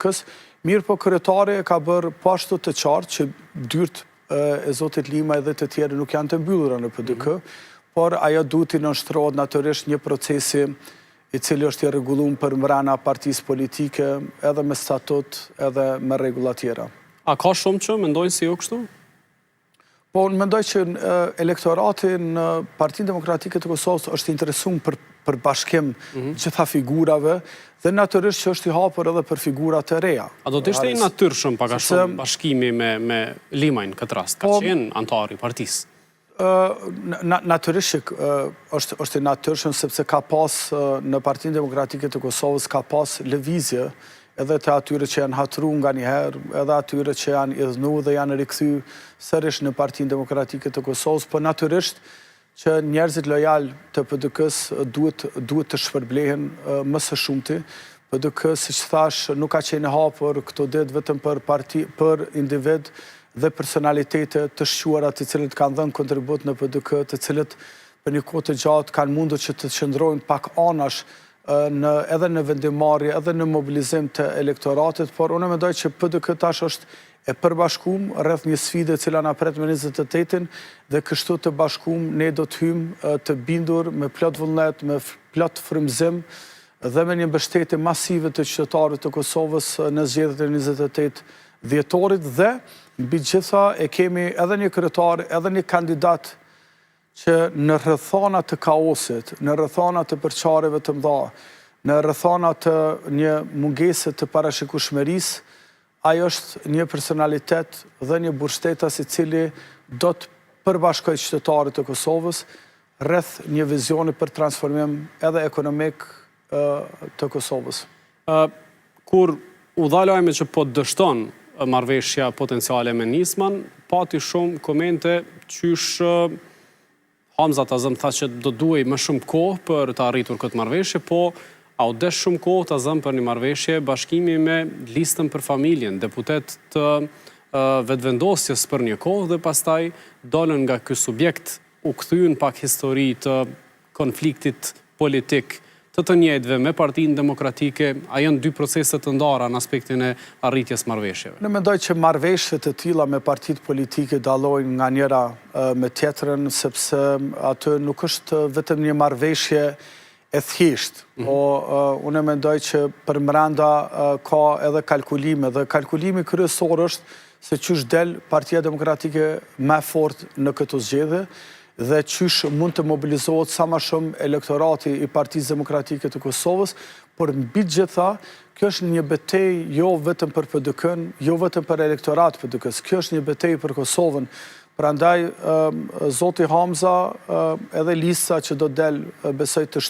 PDK-së, mirëpo kryetari e ka bërë po ashtu të qartë që dyert e zotit Limaj dhe të tjerë nuk janë të mbyllura në PDK, mhm. por ajo duhet t'i nënshtrohet natyrisht një procesi i cili është i rregullum përmbrenda partisë politike, edhe me statut, edhe me rregulla tjera. A ka shumë që mendojnë si ju kështu? Po, unë mendoj që elektorati në Partinë Demokratike të Kosovës është interesum për, për bashkim mm gjitha figurave dhe natyrisht që është i hapur edhe për figura të reja. A do të ishte i natyrshëm pak a shumë bashkimi me, me Limajn këtë rast? Ka po, qenë anëtar i partisë? Natyrisht që është, është i natyrshëm sepse ka pas në Partinë Demokratike të Kosovës ka pas lëvizje edhe të atyre që janë hatru nganjëherë, edhe atyre që janë idhnu dhe janë rikthy sërish në Partinë Demokratike të Kosovës, po natyrisht që njerëzit lojal të PDK-së duhet, duhet të shpërblehen më së shumti. PDK, siç thash, nuk ka qenë e hapur këto ditë vetëm për parti, për individ dhe personalitete të shquara të cilët kanë dhënë kontribut në PDK, të cilët për një kohë të gjatë kanë mundur që të qëndrojnë pak anash në edhe në vendimmarrje, edhe në mobilizim të elektoratit, por unë mendoj që PDK tash është e përbashkum rreth një sfide e cila na pret me 28-in dhe kështu të bashkum ne do të hymë të bindur me plot vullnet, me plot frymëzim dhe me një mbështetje masive të qytetarëve të Kosovës në zgjedhjet e 28 dhjetorit dhe mbi gjitha e kemi edhe një kryetar, edhe një kandidat që në rrethana të kaosit, në rrethana të përçarjeve të mëdha, në rrethana të një mungese të parashikueshmërisë, ai është një personalitet dhe një burrështetas i cili do të përbashkojë qytetarët e Kosovës rreth një vizioni për transformim edhe ekonomik të Kosovës. Kur u dha lajmi që po dështon marrëveshja potenciale me Nisman, pati shumë komente qysh Hamza ta zëmë tha që do duhej më shumë kohë për të arritur këtë marrëveshje, po a u desh shumë kohë ta zëmë për një marrëveshje bashkimi me listën për familjen, deputet të vetëvendosjes për një kohë dhe pastaj dolën nga ky subjekt, u kthyen pak histori të konfliktit politik të të njëjtëve me Partinë Demokratike, a janë dy procese të ndara në aspektin e arritjes marrëveshjeve? Unë mendoj që marrëveshje të tilla me partitë politike dallojnë nga njëra me tjetrën, sepse aty nuk është vetëm një marrëveshje e thjeshtë, mhm. po unë mendoj që përmrenda ka edhe kalkulime, dhe kalkulimi kryesor është se qysh del Partia Demokratike më e fortë në këto zgjedhje, dhe qysh mund të mobilizohet sa ma shumë elektorati i Partisë Demokratike të Kosovës, por mbi të gjitha, kjo është një betejë jo vetëm për PDK-në, jo vetëm për elektorat PDK-së, kjo është një betejë për Kosovën. Prandaj, zoti Hamza, edhe lista që do del, besoj të shtunën.